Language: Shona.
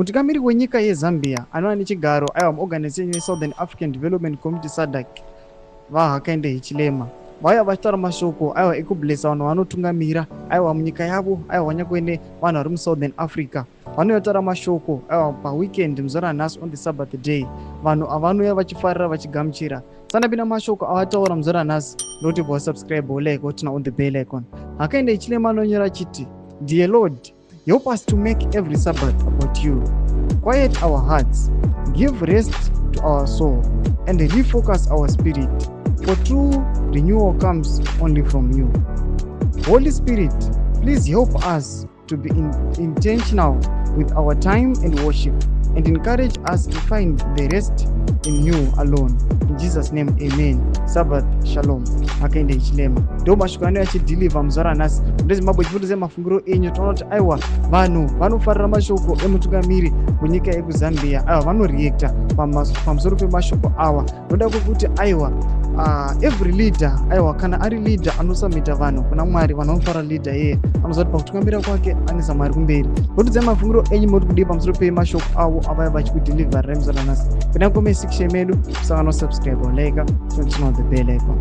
Mutungamiri wenyika yeZambia anova nechigaro aiwa muorganization yeSouthern African Development Community, SADC, VaHakainde Hichilema, vauya vachitaura mashoko aiwa ekublessa vanhu vanotungamira aiwa munyika yavo, aiwa vanyakuene vanhu vari muSouthern Africa. Vanotaura mashoko aiwa paweekend, muzuva ranhasi, on the Sabbath day. Vanhu avanouya vachifarira, vachigamuchira. Sanapinda mashoko avataura muzuva ranhasi, ndokuti bosubscribe, like, woturn on the bell icon. Hakainde Hichilema anonyora achiti, "Dear Lord, help us to make every Sabbath about you. Quiet our hearts, give rest to our soul and refocus our spirit, for true renewal comes only from you. Holy Spirit, please help us to be intentional with our time and worship and encourage us to find the rest in you alone. In Jesus' name, amen. Sabbath shalom." Hakainde Hichilema ndo mashoko anouya achideliver muzuva ranhasi. NdeZimbabwe chifundise mafungiro enyu. Toona kuti aiwa, vanhu vanofarira mashoko emutungamiri wenyika yekuZambia. Aiwa, vanoreacta pamusoro pemashoko awa noda kwekuti aiwa, every leader, aiwa, kana ari leader anosubmita vanhu kuna Mwari, vanhu vanofarira leader iyeye, anoziva kuti pakutungamira kwake anoisa Mwari kumberi. Notidzai mafungiro enyu, moti kudii pamusoro pemashoko avo avaya vachikudeliver muzuva ranhasi? Pinda comment section medu, musangano, subscribe, like, turn on the bell icon.